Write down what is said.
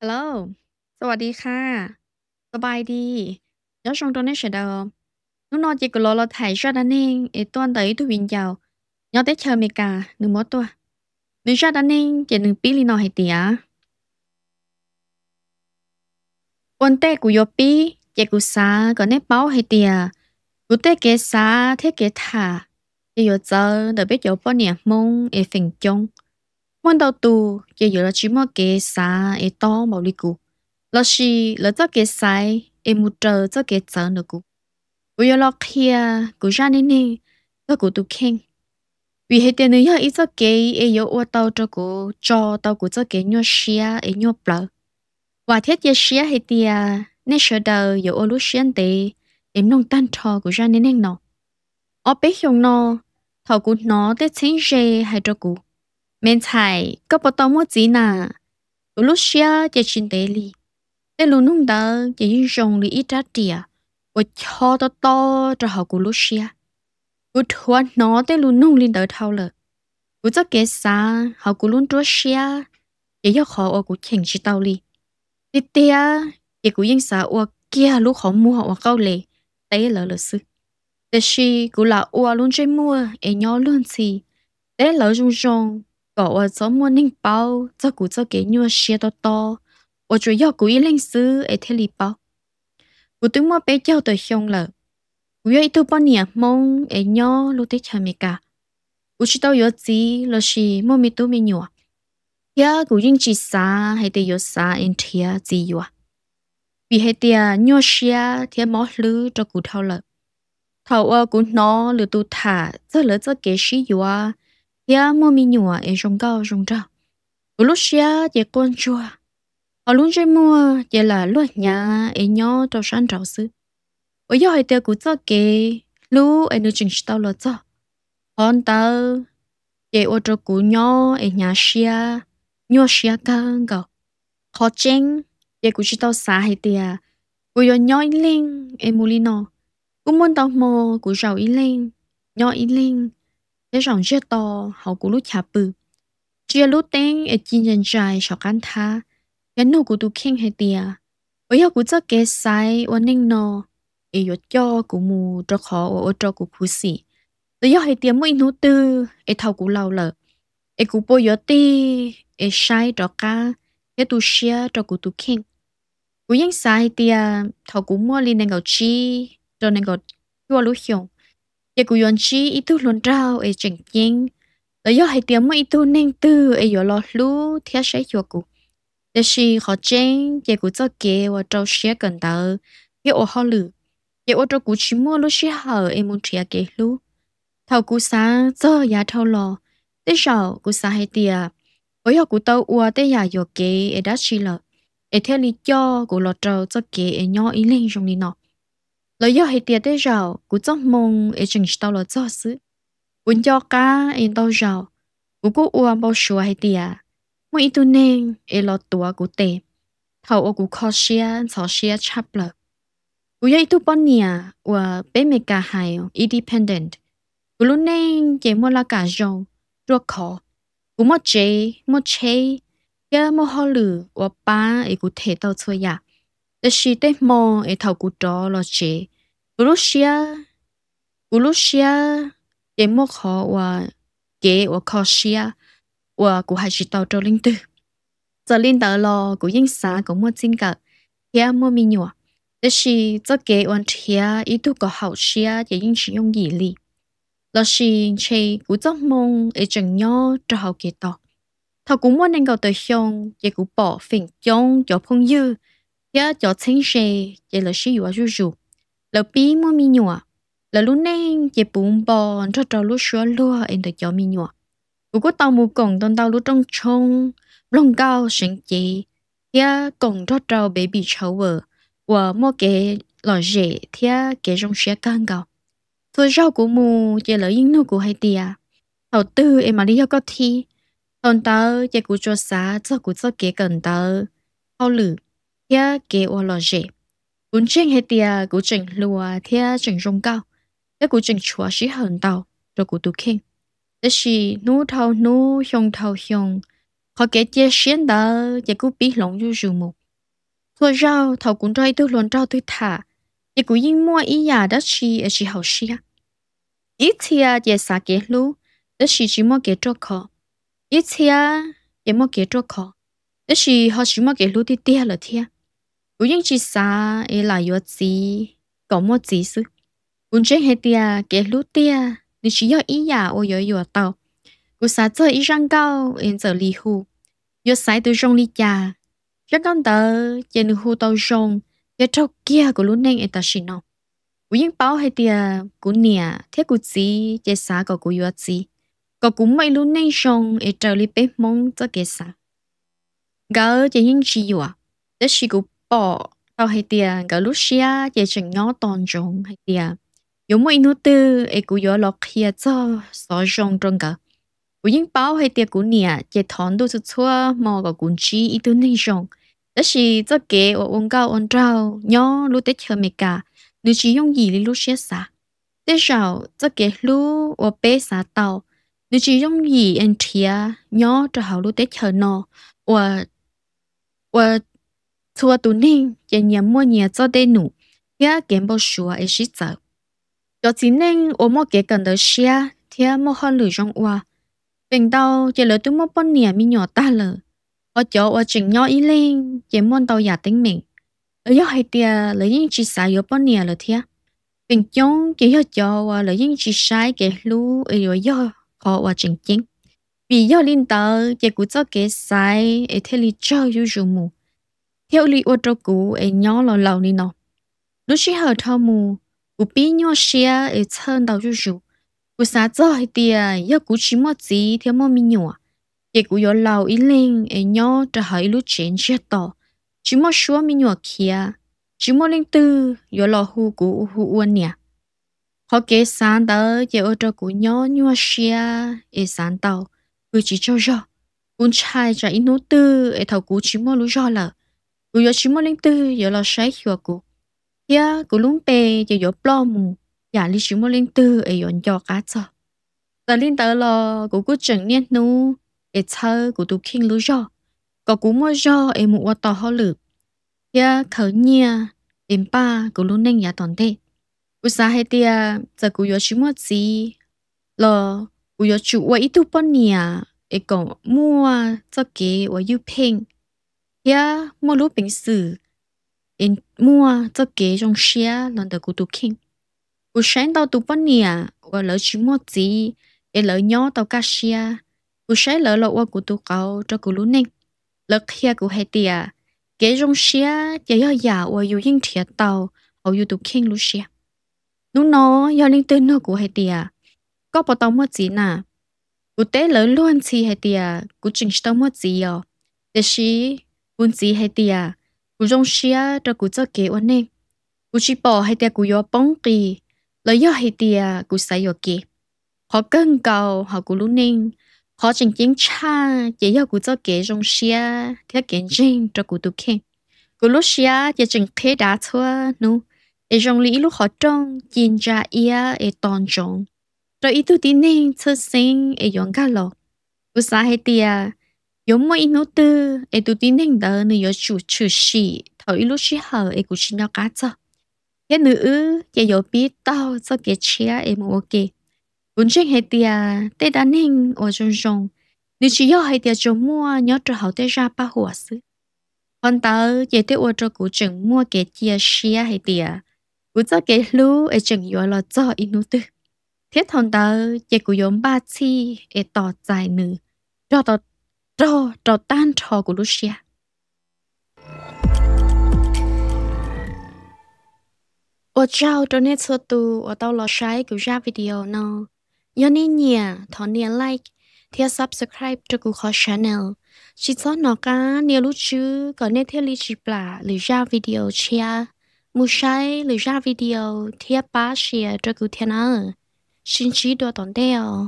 สวัสดีค่ะ สบายดี Nyob zoo rau nej sawv daws. Hnub no ces kuv los los tham zaj dab neeg es tuaj ntawm ib tug viv ncaus nyob teb chaws Amelikas nws muab tuaj. Nws zaj dab neeg ces nws pib li no hais tias, ua ntej kuv yuav pib ces kuv xav kom nej paub hais tias kuv tej kev xav thiab kev tham ces yuav txawv ntawm peb cov poj niam Hmoob es feem coob. Muaj ntau tus ces yuav los tsis muaj kev xav es tob npaum li kuv, lossis lawv txoj kev xaiv es mus raws txoj kev txawv ntawm kuv. Kuv yuav los qhia kuv zaj neej neeg txog kuv tus kheej, vim hais tias nws yog ib txoj kev es yuav ua tau rau kuv tso tau kuv txoj kev nyuaj siab es nyuaj plawv. Vam thiab cia siab hais tias nej sawv daws yuav ua lub siab ntev es mloog tag nrho kuv zaj neej neeg no. Ob peb xyoos no, thaum kuv hnov tej txheeb ze hais rau kuv, me ntxhais, koj puas tau muaj txiv na? Kuv lub siab ces tsis ntev li. Tej lus nug ntawd ces yeej zoo li ib rab riam uas chob tob tob rau hauv kuv lub siab. Kuv dhuav hnov tej lus nug li ntawd dhau lawm. Kuv txoj kev xav hauv kuv lub nruab siab ces yog qhov uas kuv cheem tsis tau li. Tiag tiag ces kuv yeej xav ua kiag lub qhov muag uas qauj les teb lawv lawm xwb. Tiam sis kuv lam ua lub ntsej muag es nyob luag ntxhi teb lawv zoo zoo kom uas txhob muaj neeg paub txog kuv txoj kev nyuaj siab tob tob uas tsuas yog kuv ib leeg xwb es thiaj li paub. Kuv twb muaj peb caug tawm xyoo lawm. Kuv yog ib tug poj niam Hmoob es nyob lub teb chaws Amelikas. Kuv tsis tau yuav txiv lossis muaj me tub me nyuam, thiab kuv yeej tsis xav hais tias yuav xav es nrhiav txiv yuav, vim hais tias nyuaj siab thiab mob hlwb rau kuv dhau lawm. Thaum uas kuv hnov lwm tus tham txog lawv txoj kev sib yuav thiab muaj me nyuam es zoo nkauj zoo nraug, kuv lub siab ces quaj ntsuag, hos lub ntsej muag ces lam luag hnyav es nyob rau sab nraud xwb. Uas yog hais tias kuv txoj kev hlub es nws tseem tsis tau los txog, qhov ntawd ces ua rau kuv nyob es hnyav siab, nyuaj siab kawg nkaus. Qhov tseeb ces kuv tsis tau xav hais tias kuv yuav nyob ib leeg es mus li no. Kuj muaj ntau hmo kuv zaum ib leeg, nyob ib leeg, thiab zaum ntsiag to hauv kuv lub chav pw, ntsia lub teeb es ci ntsa ntsais saum qab nthab, thiab nug kuv tus kheej hais tias, uas yog kuv txoj kev xaiv ua neej no es yuav coj kuv mus rau qhov uas ua rau kuv khuv xim, los yog hais tias muaj ib hnub twg es thaum kuv laus lawm, es kuv puas yuav tig es saib rov qab thiab tu siab rau kuv tus kheej. Kuv yeej xav hais tias thaum kuv muaj li nees nkaum tsib rau nees nkaum cuaj lub xyoos, ces kuv yuav ntsib ib tug hluas nraug es tseem ceeb, los yog hais tias muaj ib tug neeg twg es yuav los hlub thiab saib xyuas kuv. Tiam sis qhov tseeb ces kuv txoj kev uas rau siab kawm ntawv thiab ua hauj lwm, ces ua rau kuv tsis muaj lub sij hawm es mus nrhiav kev hlub. Thaum kuv xav txog yav dhau los, tej zaum kuv xav hais tias, uas yog kuv tau ua tej yam yuam kev es dab tsi lawm, es thiaj li coj kuv los rau txoj kev es nyob ib leeg zoo li no. Los yog hais tias tej zaum kuv txoj hmoo es tseem tsis tau los txog xwb. Kuv nco qab es ntau zaus, kuv kuj ua npau suav hais tias muaj ib tug neeg es los tuav kuv tes thaum uas kuv kho siab ntxhov siab tshaj plaws. Kuv yog ib tug poj niam uas peb Meskas hais independent. Kuv lub neej ces muaj laj kam zoo, ruaj khov. Kuv muaj tsev, muaj tsheb, thiab muaj hauj lwm uas pab es kuv them tau txhua yam. Tiam sis tej hmo es thaum kuv rov los tsev, kuv lub siab, kuv lub siab ces muaj qhov uas kev uas kho siab uas kuv hais tsis tau rau leej twg. Txawm li ntawd los kuv yeej xav kom muaj txij nkawm thiab muaj me nyuam, tiam sis txoj kev uas nrhiav ib tug kom haum siab ces yeej tsis yooj yim li. Lossis ntshe kuv txoj hmoo es tseem nyob rau hauv kev tos. Thaum kuv muaj nees nkaum tawm xyoo ces kuv pom feem coob cov phooj ywg thiab cov txheeb ze ces lawv sib yuav zuj zus, lawv pib muaj me nyuam, lawv lub neej ces puv npo nrog rau lub suab luag es ntawm cov me nyuam. Kuv kuj tau mus koom ntau ntau lub rooj tshoob, nploog nkauj seev cev, thiab koom nrog rau baby shower uas muaj kev lom zem thiab kev zoo siab kawg nkaus. Txhua zaug kuv mus ces lawv yeej nug kuv hais tias, thaum twg es mam li yog koj thib? Thaum ntawd ces kuv tsuas xav txog kuv txoj kev kawm ntawv, hauj lwm, thiab kev ua lom zem. Kuv ntseeg hais tias kuv tseem hluas thiab tseem zoo nkauj, thiab kuv tseem tshuav sij hawm ntau rau kuv tus kheej. Tiam sis hnub dhau hnub, xyoo dhau xyoo, Qhov kev cia siab ntawd ces kuj pib hloov zuj zus mus. Txhua zaug thaum kuv nrog ib tug hluas nraug twg tham, ces kuv yeej muaj ib yam dab tsi es tsis haum siab. Ib txhia ces xav kev hlub, tab sis tsis muaj kev ruaj khov. Ib txhia ces muaj kev ruaj khov, tab sis ho tsis muaj kev hlub tiag tiag lawm thiab. Kuv yeej tsis xav es lam yuav txiv kom muaj txiv xwb. Kuv ntseeg hais tias kev hlub tiag nws tsis yog ib yam uas yuav yuam tau. Kuv xav txog ib zaj nkauj es Ntxawm Lis hu, yuav xaiv tus zoo li cas. Zaj nkauj ntawd ces nws hu tau zoo thiab raug kiag kuv lub neej es tam sim no. Kuv yeej paub hais tias kuv niam thiab kuv txiv ces xav kom kuv yuav txiv, kom kuv muaj ib lub neej zoo es raws li peb Hmoob txoj kev xav. Nkawd ces yeej tsis yuam, tab sis kuv pom tau hais tias nkawd lub siab ces tseem nyob tos ntsoov hais tias yuav muaj ib hnub twg es kuv yuav los qhia txog xov zoo rau nkawd. Kuv yeej paub hais tias kuv niam ces thov ntuj txhua txhua hmo kom kuv ntsib ib tug neeg zoo, tab sis txoj kev uas ua nkauj ua nraug nyob lub teb chaws Amelikas nws tsis yooj yim li lub siab xav. Tej zaum txoj kev hlub uas peb xav tau nws tsis yooj yim es nrhiav nyob rau hauv lub teb chaws no uas, uas txhua tus neeg ces nyias muaj nyias txoj dej num thiab kev npau suav es sib txawv. Cov txiv neej uas muaj kev kawm ntawv siab thiab muaj hauj lwm zoo ua, feem ntau ces lawv twb muaj poj niam me nyuam tag lawm, ho cov uas tseem nyob ib leeg ces muaj ntau yam teeb meem, los yog hais tias lawv yeej tsis xav yuav poj niam lawm thiab. Feem coob ces yog cov uas lawv yeej tsis saib kev hlub es yuav yog qhov uas tseem ceeb. Vim yog li ntawd ces kuv txoj kev xaiv es thiaj li tsawg zuj zus mus, thiaj li ua rau kuv es nyob los laus li no. Lub sij hawm dhau mus, kuv pib nyuaj siab es txhawj ntau zuj zus. Kuv xav txog hais tias yog kuv tsis muaj txiv thiab muaj me nyuam, ces kuv yuav laus ib leeg es nyob rau hauv ib lub tsev ntsiag to, tsis muaj suab me nyuam khiav, tsis muaj leej twg yuav los hu kuv hu ua niam. Qhov kev xav ntawd ces ua rau kuv nyob nyuaj siab es xav ntau, kuv tsis tsaug zog. Kuv ntshai tsam ib hnub twg es thaum kuv tsis muaj lub zog lawm, kuv yuav tsis muaj leej twg yuav los saib xyuas kuv, thiab kuv lub npe ces yuav ploj mus yam li tsis muaj leej twg es yuav nco qab txog. Txawm li ntawd los kuv kuj tseem niaj hnub es txhawb kuv tus kheej lub zog, kom kuv muaj zog es mus ua tau hauj lwm thiab khaws nyiaj es npaj kuv lub neej yav tom ntej. Kuv xav hais tias txawm kuv yuav tsis muaj txiv los kuv yuav tsum ua ib tug poj niam es kom muaj txoj kev uas ywj pheej thiab muaj lub peev xwm es muaj txoj kev zoo siab los ntawm kuv tus kheej. Kuv saib ntau tus poj niam uas lawv tsis muaj txiv es lawv nyob tau kaj siab. Kuv saib lawv los ua kuv tus qauv rau kuv lub neej. Lawv qhia kuv hais tias kev zoo siab ces yog yam uas yus yeej nrhiav tau hauv yus tus kheej lub siab. Hnub no yog leej twg nug kuv hais tias, koj puas tau muaj txiv na? Kuv teb lawv luag ntxhi hais tias kuv tseem tsis tau muaj txiv os, tiam sis kuv ntxiv hais tias kuv zoo siab rau kuv txoj kev ua neej. Kuv tsis pom hais tias kuv yuav poob qis los yog hais tias kuv xav yuam kev. Qhov kawg nkaus hauv kuv lub neej, qhov tseem ceeb tshaj ces yog kuv txoj kev zoo siab thiab kev ntseeg rau kuv tus kheej. Kuv lub siab ces tseem qhiab dav txhua hnub, es zoo li ib lub qhov rooj ci ntsa iab es tos ntsoov rau ib tug tib neeg txhawj xeeb es yuav nkag los. Kuv xav hais tias yuav muaj ib hnub twg es tus tib neeg ntawd nws yuav tsum tshwm sim thaum ib lub sij hawm es kuv tsis nco qab txog, thiab nws wb ces yuav pib taug txoj kev tshiab es mus ua ke. Kuv ntseeg hais tias tej dab neeg uas zoo zoo, nws tsis yog hais tias tsuas muaj nyob rau hauv tej zaj paj huam xwb. Qhov ntawd ces thiaj ua rau kuv tseem muaj kev cia siab hais tias kuv txoj kev hlub es tseem yuav los txog ib hnub twg, thiab thaum ntawd ces kuv yuav npaj txhij es tos txais nws rog rau tag nrho kuv lub siab. Ua tsaug rau nej txhua tus uas tau los saib kuv zaj video no. Yog nej nyiam, thov nias like thiab subscribe rau kuv qhov channel. Tsis txhob hnov qab nias lub tswb kom nej thiaj li tsis plam lwm zaj video tshiab. Mus saib lwm zaj video thiab pab share rau kuv thiab nawb. Sib ntsib dua tom ntej os.